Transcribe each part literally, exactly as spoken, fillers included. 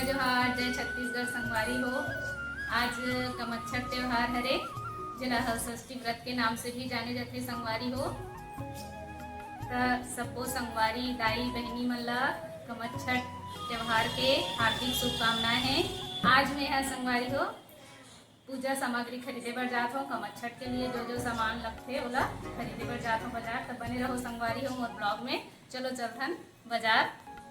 त्योहार, जय छत्तीसगढ़ संगवारी हो। आज कमच्छठ त्योहार हरे, जेला हलषष्ठी व्रत के नाम से भी जाने जाथे संगवारी हो। त सबो संगवारी, दाई, बहिनी मन ला कमच्छठ त्योहार के हार्दिक शुभकामनाएं हैं। आज मैं ह संगवारी हो पूजा सामग्री खरीदे बर जात हूँ। कमच्छठ के लिए जो जो सामान लगथे, ओला खरीदे बर जात हूँ बाजार। त बने रहो संगवारी हो मोर vlog में। चलो चलथन बाजार।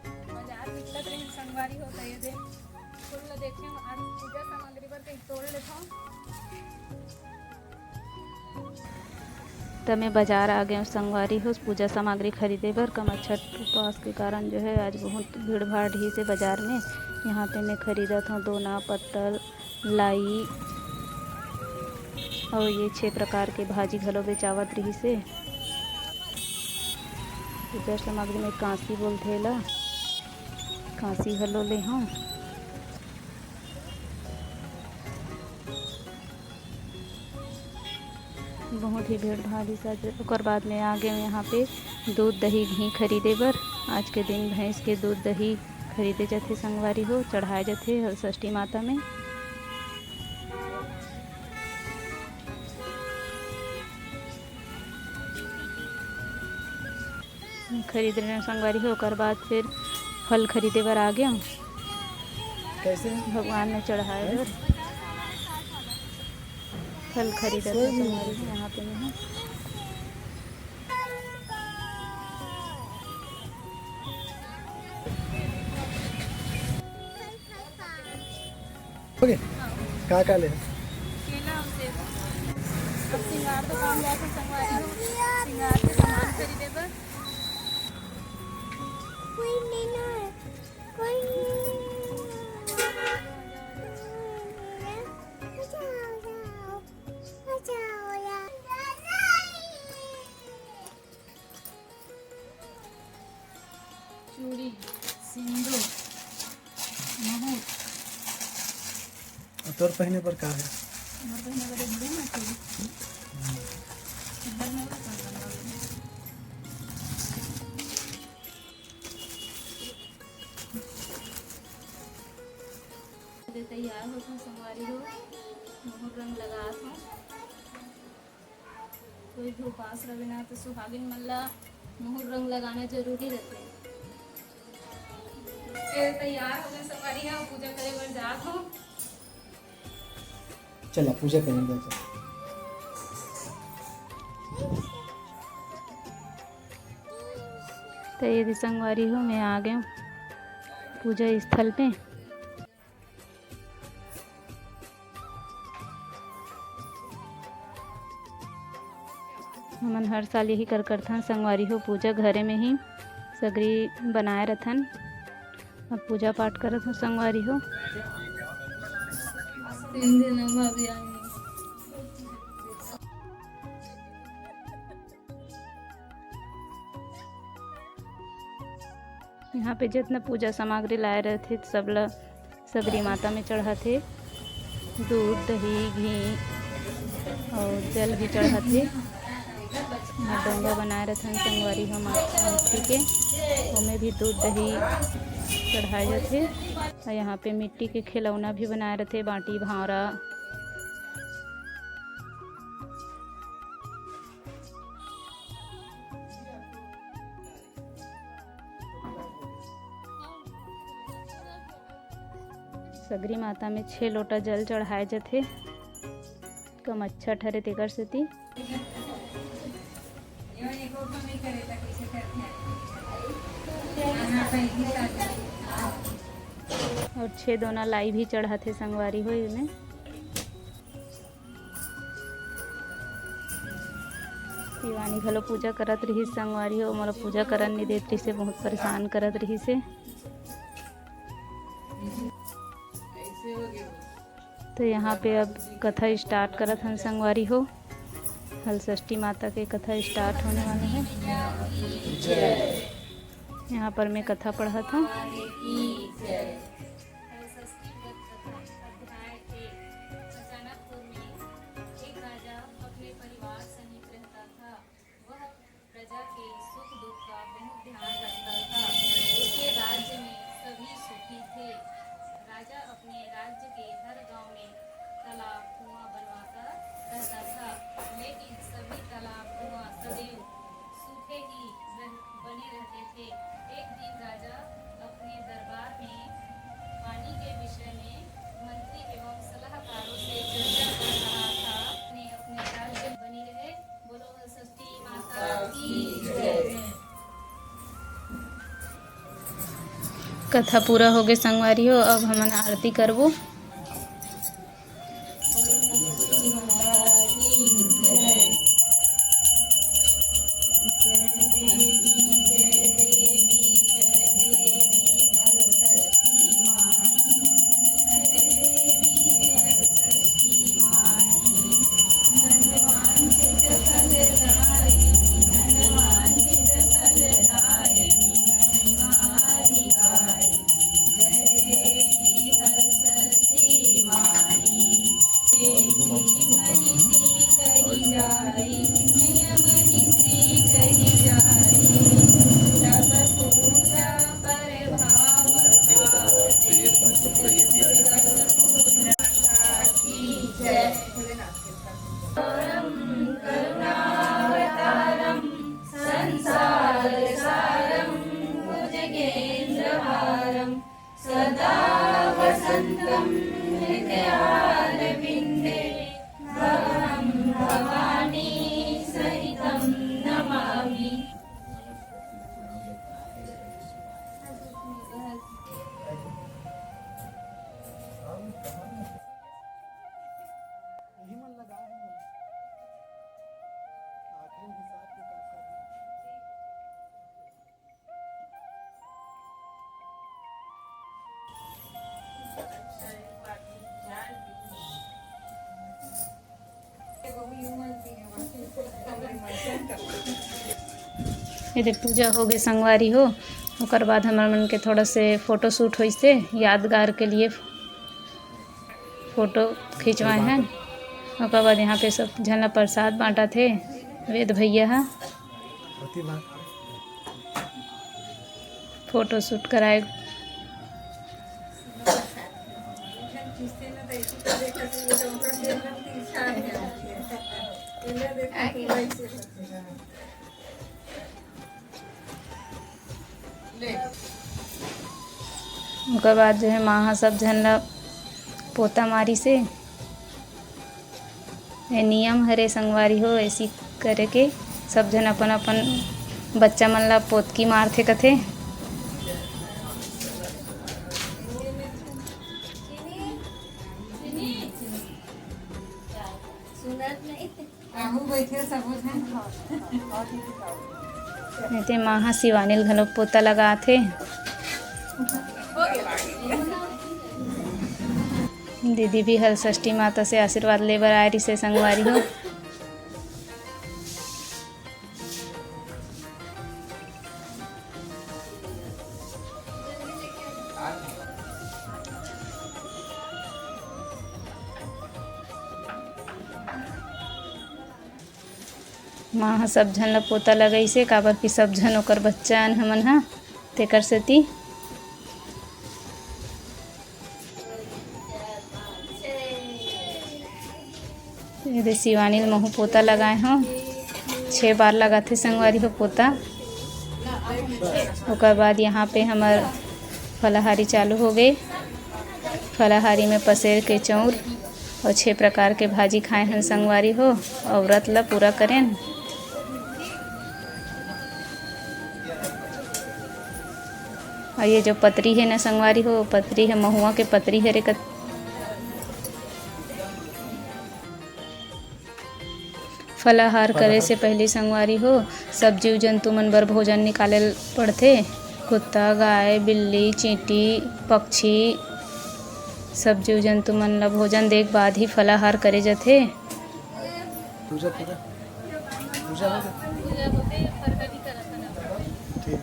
बाजार निकलत रहिन संगवारी हो, त ये दे फूल ल देखे हूँ, आज पूजा सामग्री बर कहीं तोड़ लेथव। त मैं बाजार आ गए हूँ संगवारी हो, पूजा सामग्री खरीदे बर। कमच्छठ उपवास के कारण जो है आज बहुत भीड़ भाड़ रहिसे बाजार में। यहाँ पे मैं खरीदत हूँ दोना, पत्तल, लाई और ये छह प्रकार के भाजी घलो बेचावत रहिसे। पूजा सामग्री में कांसी बोलथे एला, कांसी घलो ले हूँ। बहुत ही भीड़ भाड़ रहिस आज। ओकर बाद में आ गए यहाँ पे दूध, दही, घी खरीदे बर। आज के दिन भैंस के दूध, दही खरीदे जाथे संगवारी हो, चढ़ाए जाथे हलषष्ठी माता में। खरीद रहे संगवारी हो, ओकर बाद फिर फल खरीदे बर आ गए। कैसे? भगवान में चढ़ाए बर फल खरीदत हे संगवारी हो, यहाँ पे नहीं। ओके, का का ले? केला और सेब। अब सिंगार दुकान जाके संगवारी हो, सिंगार के सामान खरीदे बर। कोई लेना है, कोई। चूड़ी, सिंदूर, महूर। और तोर पहने पर का है? मोर पहने बर एक बड़ी ना चूड़ी। हम्म। इधर में वो कर लगा। दे तैयार होथन संगवारी हो, महूर रंग लगात हूँ। कोई भी उपास रहे ना, तो सुहागिन मन ला मुहूर्त रंग लगाना जरूरी रहते। फिर तैयार हो गए संगवारी, हम पूजा करे बर जात हो। चला, पूजा करेंगे, चला। तो ये भी संगवारी हो, मैं आ गया पूजा स्थल पे। हमन हर साल यही कर करथन संगवारी हो, पूजा घरे में ही सगरी बनाए रथन। अब पूजा पाठ करत हो संगवारी हो। यहाँ पे जितना पूजा सामग्री लाए रहथे, सब ला सगरी माता में चढ़ाथे। दूध, दही, घी और जल भी चढ़ाथे। यहाँ डोंगा बनाए रहथन संगवारी हो मा-, मिट्टी के, ओमे भी दूध, दही चढ़ाए जाथे। और यहाँ पे मिट्टी के खिलौना भी बनाए रहथे, बांटी, भांवरा। सगरी माता में छह लोटा जल चढ़ाए जथे। कमच्छा ठरे तेकर सेती। और छह दोना लाई भी चढ़ाथे संगवारी हो एमे। शिवानी घलो पूजा करत रिहिस संगवारी हो, मोला पूजा करन नइ देत रिहिसे, बहुत परेशान करत रिहिसे। तो यहाँ पे अब कथा start करत हन संगवारी हो, हलषष्ठी माता के कथा start होने वाला है। यहाँ पर मैं कथा पढ़त हूँ। हलषष्ठी व्रत कथा, अध्याय एक। अचानकपुर में एक राजा अपने परिवार सहित रहता था। वह प्रजा के सुख दुख का बहुत ध्यान रखता था। उसके राज्य में सभी सुखी थे। के हर गांव में तालाब, कुआं बनवाकर रहता था, लेकिन सभी तालाब, कुआं सदैव सूखे ही रह, बने रहते थे। एक दिन राजा अपने दरबार में पानी के विषय में मंत्री एवं सलाहकारों से चर्चा कर रहा था। अपने, अपने राज्य बनी रहे। बोलो सरस्वती माता की जय। कथा पूरा होगे संगवारी हो, अब हमन आरती करबो। ये देख, पूजा हो गए संगवारी हो। ओकर बाद हमर मन के थोड़ा से फोटो शूट होइसे, यादगार के लिए फोटो खिंचवाए हैं। ओकर बाद यहाँ पे सब झन ला प्रसाद बांटत हे वेद भैया हा। फोटो शूट कराए। ओकर बाद जो है माँ ह सब झन ला पोता मारिस हे। ये नियम हरे संगवारी हो, ऐसी करे के सब झन अपन अपन बच्चा मन ला पोतकी मारथे कथे। सुनत नहीं। आगू बइठे सबो झन। एते माँ ह शिवानी ल घलो पोता लगात हे। दीदी भी हलषष्ठी माता से आशीर्वाद ले बर आए रिसे संगवारी हो। माँ ह सब झन ल पोता लगाइसे, काबर कि सब झन ओकर बच्चा अन हमन ह, तेकर सेती। एदे शिवानी ल महू पोता लगाए हव, छे बार लगाथे संगवारी हो पोता। ओकर बाद यहाँ पे हमर फलाहारी चालू हो गए। फलाहारी में पसेर के चौर और छह प्रकार के भाजी खाए हन संगवारी हो, और व्रत ला पूरा करेन। और ये जो पतरी है ना संगवारी हो, पतरी है महुआ के पतरी हरे कत। फलाहार करे से पहिली संगवारी हो, सब जीव जंतु मन बर भोजन निकाले ल पड़थे। कुत्ता, गाय, बिल्ली, चींटी, पक्षी, सब जीव जंतु मन ल भोजन दे के बाद ही फलाहार करे जाथे। पूजा, पूजा, पूजा हो गया? ठीक।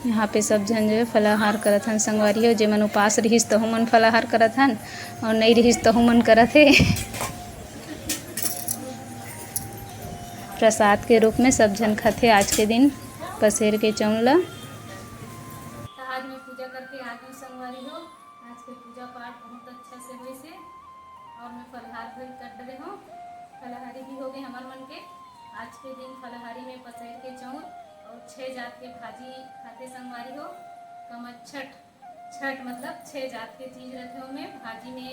यहाँ पे सब झन जो है फलाहार करत हन संगवारी हो, जेमन उपास रिहिस तहु मन फलाहार करत हन, और नहीं रिहिस तहु मन करत हे। प्रसाद के रूप में सब झन खाथे आज के दिन पसेर के चाउर ला। त आज मैं पूजा करके आ गई संगवारी हो। आज के पूजा पाठ बहुत अच्छा से होइस हे और मैं फलहार भी कर डरे हूँ। फलाहारी भी हो गए हमर मन के। आज के दिन फलाहारी में पसेर के चाउर और छह जात के भाजी खाथे संगवारी हो। कमच्छठ, छठ मतलब छह जात के चीज रथे ओमे भाजी में।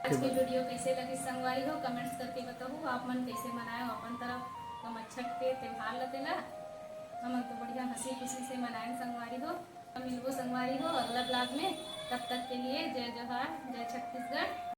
आज के वीडियो कैसे लगी संगवारी हो, कमेंट्स करके बताओ। आप मन कैसे मनाए हो अपन तरफ कमच्छठ के त्योहार ल तेला? हमन तो बढ़िया हंसी खुशी से मनाएन संगवारी हो। मिलबो संगवारी हो अगला ब्लॉग में। तब तक के लिए जय जोहार, जय छत्तीसगढ़।